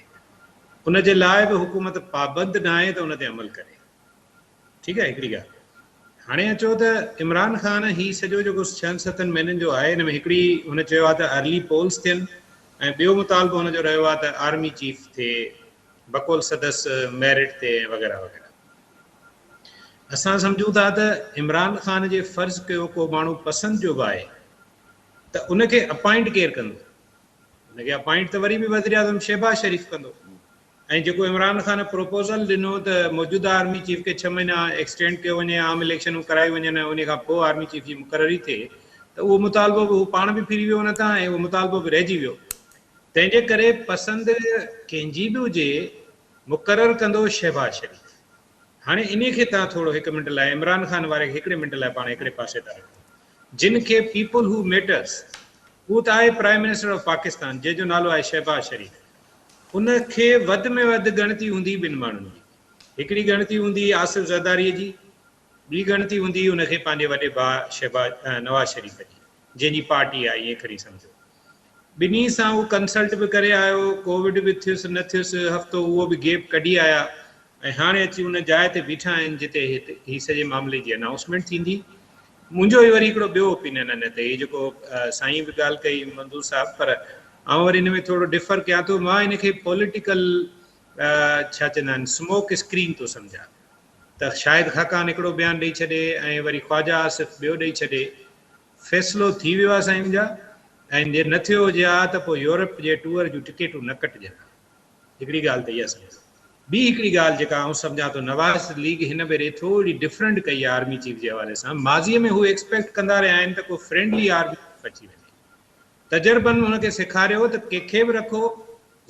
ان جي لاء به حڪومت پابند ناهي ته ان تي عمل ڪري. ٺيڪ آهي هڪڙي ڳالهه هاڻي اچو ته عمران خان هي سڄو جيڪو ڇهن ستن مهينن جو آهي ان ۾ هڪڙي هن چيو آهي ته ارلي پولز ٿين ۽ ٻيو مطالبو هن جو رهيو آهي ته آرمي چيف ٿئي بقول سدس ميرٽ تي ۽ وغيره وغيره اسان سمجهون ٿا ته عمران خان جي فرض ڪيو ڪو ماڻهو پسند جو به آهي ته ان کي اپائنٽ ڪير ڪندو ان کي اپائنٽ ته وري به وزيراعظم شهباز شريف ڪندو ۽ جيڪو عمران خان پروپوزل ڏنو ته موجوده آرمي چيف کي ڇهه مهينا ايڪسٽينڊ ڪيو وڃي، عام اليڪشنون ڪرايون وڃن ۽ انهي کان پوء آرمي چيف جي مقرري ٿئي ته اهو مطالبو به هو پاڻ به ڦري ويو ان تان ۽ اهو مطالبو به رهجي ويو. تنهن جي ڪري پسند ڪنهن جي به هجي مقرر ڪندو شهباز شريف. هاڻي انهي کي توهان ٿورو هڪ منٽ لاء عمران خان واري کي هڪڙي منٽ لاء پاڻ هڪڙي پاسي ٿا رکون. جن کي پيپل هو ميٽرز اهو ته آهي پرائم منسٽر آف پاڪستان جنهن جو نالو آهي شهباز شريف. ان کي وڌ ۾ وڌ ڳڻتي هوندي ٻن ماڻهن جي. هڪڙي ڳڻتي هوندي آصف زرداريء جي، ٻي ڳڻتي هوندي ان کي پنهنجي وڏي ڀاء شهباز نواز شريف جي، جنهن جي پارٽي آهي ائين کڻي سمجهو. ٻنهي سان هو ڪنسلٽ به ڪري آيو، ڪووڊ به ٿيس نه ٿيس، هفتو اهو به گيپ ڪڍي آيا ۽ هاڻي اچي ان جاء تي بيٺا آهن جتي هي سڄي معاملي جي انائونسمينٽ ٿيندي. منهنجو هي وري هڪڙو ٻيو اوپينين آهي ان تي، هي جيڪو سائين به ڳالهه ڪئي منظور صاحب پر آئون وري ان ۾ ٿورو ڊفر ڪيان ٿو، مان ان کي پوليٽيڪل ڇا چوندا آهن سموڪ اسڪرين ٿو سمجهان ته شاهد خاقان هڪڙو بيان ڏئي ڇڏي ۽ وري خواجه آصف ٻيو ڏئي ڇڏي، فيصلو ٿي ويو آهي سائين منهنجا ۽ جي نه ٿيو هجي ها ته پوء يورپ جي ٽوئر جون ٽڪيٽون نه ڪٽجن ها. هڪڙي ڳالهه ته اها سمجهو. ٻي هڪڙي ڳالهه جيڪا آئون سمجهان ٿو نواز ليگ هن ڀيري ٿوري ڊفرنٽ ڪئي آهي آرمي چيف جي حوالي سان، ماضي ۾ هو ايڪسپيڪٽ ڪندا رهيا آهن ته ڪو فرينڊلي آرمي چيف اچي وڃي. تجربن هن کي سيکاريو ته ڪنهن کي به رکو،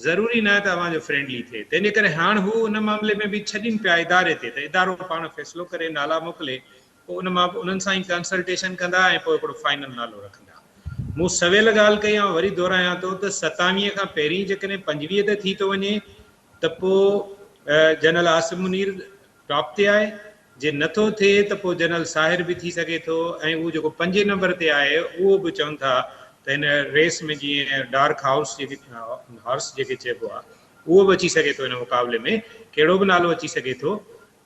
ضروري ناهي ته اوهان جو فرينڊلي ٿئي. تنهن جي ڪري هاڻ هو ان معاملي ۾ به ڇڏين پيا اداري تي ته ادارو پاڻ فيصلو ڪري نالا موڪلي، پوء ان مان به انهن سان ئي ڪنسلٽيشن ڪندا ۽ پوء هڪڙو فائنل نالو رکندا. مون سويل ڳالهه ڪئي آئون وري دهرايان ٿو ته ستاويهه کان پهرين جيڪڏهن 25 تي ٿي ٿو وڃي ته پوء جنرل عاصم منير ٽاپ تي آهي، جي نه ٿو ٿئي ته پوء جنرل ساحر به ٿي سگهي ٿو ۽ اهو جيڪو پنجين نمبر تي آهي اهو به چون ٿا ته هن ريس ۾ جيئن ڊارڪ هائوس جيڪي هارس جيڪي چئبو آهي اهو به اچي سگهي ٿو هن مقابلي ۾ ڪهڙو به نالو اچي سگهي ٿو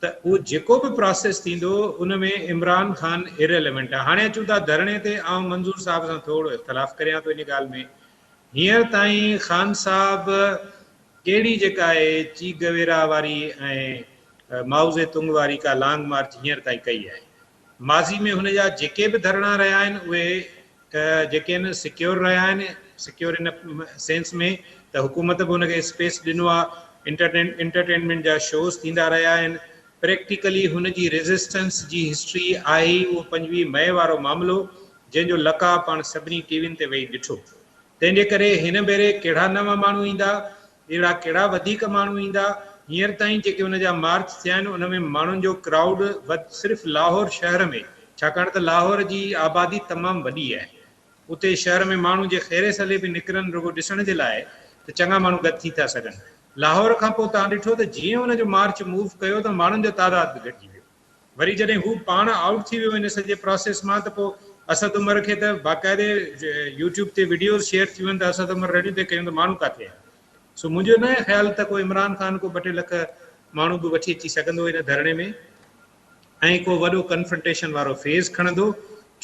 ته اهو جيڪو به پراسيس ٿيندو ان ۾ عمران خان اريليونٽ آهي. هاڻي اچون ٿا ڌرڻي تي آئون منظور صاحب سان ٿورو اختلاف ڪريان ٿو ان ڳالهه ۾ هينئر تائين خان صاحب ڪهڙي جيڪا آهي چي گويرا واري ۽ مائوزي تنگ واري ڪا لانگ مارچ هينئر تائين ڪئي آهي. ماضي ۾ هن جا جيڪي به ڌرڻا رهيا آهن اهي جيڪي آهن سيڪيور رهيا آهن، سيڪيور ان سينس ۾ ته حڪومت به هن کي اسپيس ڏنو آهي، انٽرٽينمينٽ جا شوز ٿيندا رهيا آهن، پريڪٽيڪلي هن جي ريزسٽنس جي هسٽري آهي ئي اهو 25 مئي وارو معاملو جنهن جو لقاء پاڻ سڀني ٽي وين تي ويهي ڏٺو. تنهن جي ڪري هن ڀيري ڪهڙا نوان ماڻهو ايندا، اهڙا ڪهڙا وڌيڪ ماڻهو ايندا، هينئر تائين جيڪي ان جا مارچ ٿيا آهن ان ۾ ماڻهن جو ڪرائوڊ وڌ صرف لاهور شهر ۾ ڇاڪاڻ ته لاهور جي آبادي تمام وڏي آهي اتي شهر ۾ ماڻهو جي خيري سلي به نڪرن رڳو ڏسڻ جي لاء ته چڱا ماڻهو گڏ ٿي ٿا سگهن. لاهور کان پوء توهان ڏٺو ته جيئن ان جو مارچ موو ڪيو ته ماڻهن جو تعداد به گهٽجي ويو. وري جڏهن هو پاڻ آئوٽ ٿي ويو ان سڄي پراسيس مان ته پوء اسد عمر کي ته باقاعدي يوٽيوب تي وڊيوز شيئر ٿيون آهن ته اسد عمر رڙيون پئي ڪيون ته ماڻهو ڪاٿي آهن. سو منهنجو ناهي خيال ته ڪو عمران خان ڪو ٻه ٽي لک ماڻهو به وٺي اچي سگهندو ان ڌرڻي ۾ ۽ ڪو وڏو ڪنفرنٽيشن وارو فيز کڻندو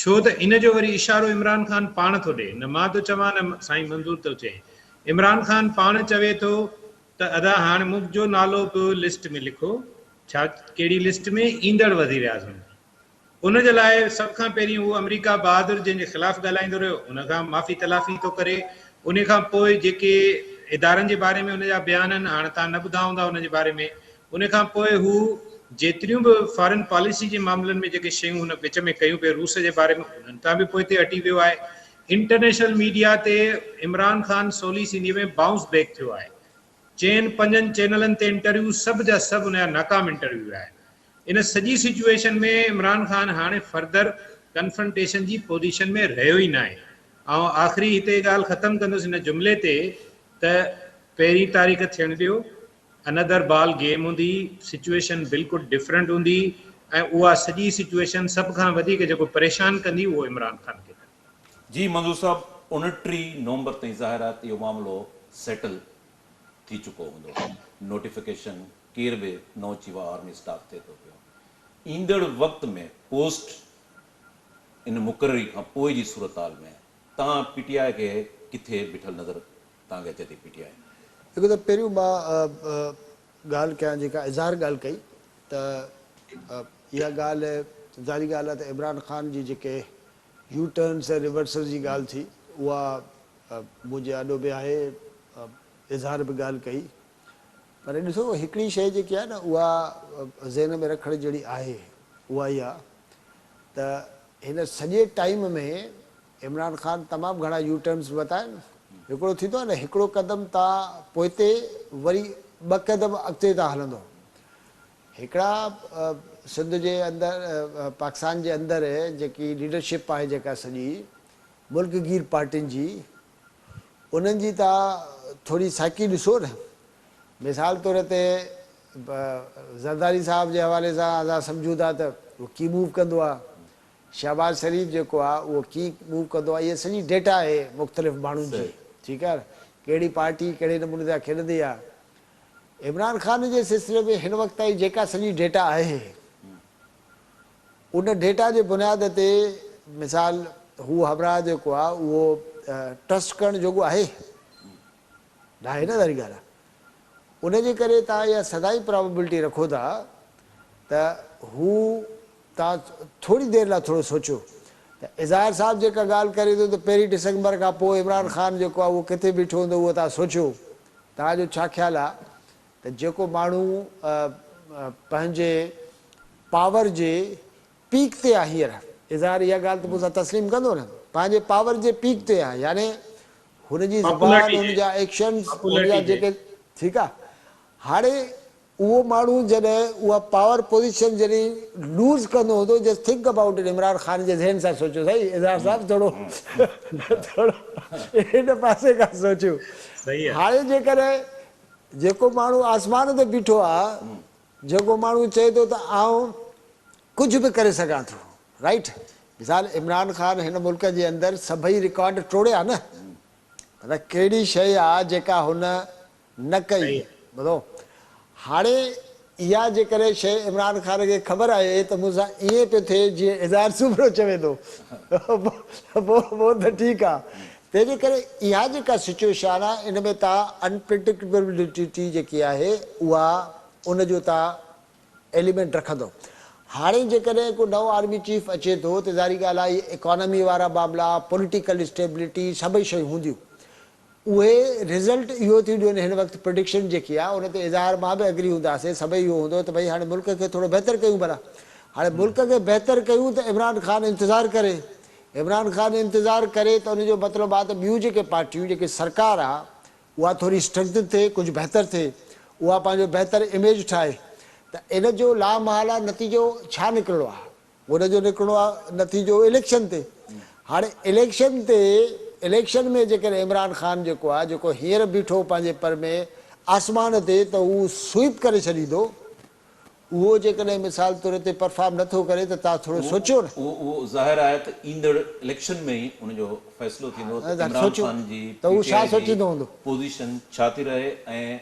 ڇو ته ان جو وري اشارو عمران خان پاڻ ٿو ڏي نه مان ٿو چوان نه سائين منظور ٿو چئي عمران خان پاڻ چوي ٿو ته ادا هاڻ منهنجو نالو به لسٽ ۾ لکو ڇا ڪهڙي لسٽ ۾ ايندڙ وزيراعظم جي ان جي لاء سڀ کان پهرين هو آمريڪا بهادر جنهن جي خلاف ڳالهائيندو رهيو ان کان معافي تلافي ٿو ڪري ان کان پوء جيڪي ادارن جي باري ۾ ان جا بيان آهن هاڻ توهان نه ٻڌا هوندا ان جي باري ۾ ان کان پوء هو جيتريون به فارن پاليسي جي معاملن ۾ جيڪي شيون هن وچ ۾ ڪيون پئي روس جي باري ۾ انهن تان به پوئتي هٽي ويو آهي انٽرنيشنل ميڊيا تي عمران خان سولي سيني ۾ بائونس بيڪ ٿيو آهي چئن پنجن چينلن تي انٽرويو سڀ جا سڀ ان جا ناڪام انٽرويو رهيا آهن. ان سڄي سچوئيشن ۾ عمران خان هاڻي فردر ڪنفرنٽيشن جي پوزيشن ۾ رهيو ئي ناهي. آئون آخري هتي ڳالهه ختم ڪندس ان جملي تي ته پهرين تاريخ ٿيڻ ڏيو، انادر بال گيم هوندي، سچوئيشن بلڪل ڊفرنٽ هوندي ۽ اها سڄي سچوئيشن سڀ کان وڌيڪ جيڪو پريشان ڪندي اهو عمران خان کي ڪندي. جي منظور صاحب 29 نومبر تائين ظاهر آهي ته اهو معاملو سيٽل ٿي چڪو هوندو نوٽيفڪيشن ڪير به نئون چيف آف آرمي اسٽاف ٿئي ٿو پيو ايندڙ وقت ۾ پوسٽ ان مقرري کان پوء جي صورتحال ۾ توهان پي ٽي آء کي ڪٿي بيٺل نظر توهان کي اچي ٿي پي ٽي آء. هڪ ته پهريون مان ڳالهه ڪيان جيڪا اظهار ڳالهه ڪئي ته اها ڳالهه ظاهري ڳالهه آهي ته عمران خان جي جيڪي يو ٽرنس ۽ ريورسلز جي ڳالهه ٿي اها منهنجي آڏو به آهي اظهار به ڳالهه ڪئي پر ڏسو هڪڙي شيء جيڪي آهي نه اها ذهن ۾ رکڻ جهڙي آهي اها اها ته هن سڄي ٽائيم ۾ عمران خان تمام گهڻا يو ٽرنس ورتا آهن هڪڙو ٿيندو آهي نه هڪڙو قدم تان پوئتي وري ٻه قدم اڳتي تان هلندو هڪڙا سنڌ جي اندر پاڪستان جي اندر جيڪي ليڊرشپ آهي جيڪا سڄي ملڪ گير پارٽين جي انهن جي تان ٿوري سائيڪي ڏسو نه مثال طور تي زرداري صاحب جي حوالي سان اسان سمجهون ٿا ته هو ڪي موو ڪندو آهي شهباز شريف جيڪو آهي اهو ڪي موو ڪندو آهي اها سڄي ڊيٽا آهي مختلف ماڻهن جي ٺيڪ آهي ڪهڙي پارٽي ڪهڙي نموني سان کيڏندي آهي عمران خان جي سلسلي ۾ هن وقت تائين جيڪا سڄي ڊيٽا آهي ان ڊيٽا جي بنياد تي مثال هو همراهه جيڪو آهي اهو ٽرسٽ ڪرڻ جوڳو آهي ناهي نه ظاهري ڳالهه آهي ان جي ڪري توهان اها سدائين پراببلٽي رکو ٿا ته هو توهان ٿوري دير لاء ٿورو سوچيو ته اظهار صاحب جيڪا ڳالهه ڪري ٿو ته پهرين ڊسمبر کان پوء عمران خان جيڪو آهي اهو ڪٿي بيٺو هوندو اهو توهان سوچيو توهان جو ڇا خيال آ ته جيڪو ماڻهو پنهنجي پاور جي پيڪ تي آ هينئر، اظهار اها ڳالهه ته مون سان تسليم ڪندو نه، پنهنجي پاور جي پيڪ تي آ يعني هن جي زبان، هن جا ايڪشنز، هن جا جيڪي ٺيڪ آ هاڻي اهو ماڻهو جڏهن اها پاور پوزيشن جڏهن لوز ڪندو هوندو just think about it Imran Khan جي ذهن سان سوچيو سائين اظهار صاحب ٿورو ٿورو هن پاسي کان سوچيو هاڻي جيڪڏهن جيڪو ماڻهو آسمان تي بيٺو آ جيڪو ماڻهو چئي ٿو ته آئون ڪجهه به ڪري سگهان ٿو رائيٽ مثال عمران خان هن ملڪ جي اندر سڀئي رڪارڊ ٽوڙيا نه مطلب ڪهڙي شيء آ جيڪا هن نه ڪئي. ٻڌو هاڻي اها جيڪڏهن شيء عمران خان کي خبر آهي ته مون سان ائين پيو ٿئي جيئن اظهار سومرو چوي ٿو پوء ته ٺيڪ آ. تنهن جي ڪري اها جيڪا سچوئيشن آ ان ۾ توهان انپريڊڪٽيبلٽي جيڪي آهي اها ان جو توهان ايليمينٽ رکندو. هاڻي جيڪڏهن ڪو نئون آرمي چيف اچي ٿو ته ظاهري ڳالهه آهي اڪانومي وارا معاملا، پوليٽيڪل اسٽيبلٽي سڀئي شيون هونديون. اهي رزلٽ اهو ٿيون ڏين هن وقت پرڊڪشن جيڪي آهي ان تي اظهار مان به اگري هونداسين سڀئي اهو هوندو ته ڀئي هاڻي ملڪ کي ٿورو بهتر ڪيون ڀلا هاڻي ملڪ کي بهتر ڪيون ته عمران خان انتظار ڪري عمران خان انتظار ڪري ته ان جو مطلب آهي ته ٻيون جيڪي پارٽيون جيڪي سرڪار آهي اها ٿوري اسٽرينٿن ٿئي ڪجهه بهتر ٿئي اها پنهنجو بهتر اميج ٺاهي ته ان جو لامحاله نتيجو ڇا نڪرڻو آهي ان جو نڪرڻو آ نتيجو اليڪشن تي. هاڻي اليڪشن تي اليڪشن ۾ جيڪڏهن عمران خان جيڪو آ جيڪو هينئر بيٺو پنهنجي پر ۾ آسمان تي ته هو سوئپ ڪري ڇڏيندو اهو جيڪڏهن مثال طور تي پرفارم نه ٿو ڪري ته توهان ٿورو سوچيو نه. اهو اهو ظاهر آهي ته ايندڙ اليڪشن ۾ ئي ان جو فيصلو ٿيندو ته عمران سوچيو خان جي ته پي هو ٽي ڇا آء جي سوچيندو هوندو. پوزيشن ڇا ٿي رهي ۽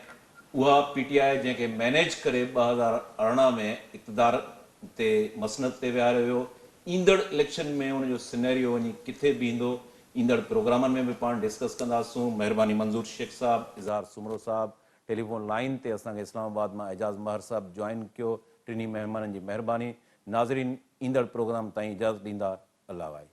اها پي ٽي آء جنهن کي مئنيج ڪري 2018 ۾ اقتدار تي مسند تي ويهاريو ويو، ايندڙ اليڪشن ۾ ان جو سينيريو وڃي ڪٿي بيهندو، ايندڙ پروگرامن ۾ به پاڻ ڊسڪس ڪنداسون. مهرباني منظور شيخ صاحب، اظهار سومرو صاحب، ٽيليفون لائين تي اسان کي اسلام آباد مان اعجاز مهر صاحب جوائن ڪيو، ٽنهي مهمانن جي مهرباني. ناظرين ايندڙ پروگرام تائين اجازت ڏيندا، الله واهي.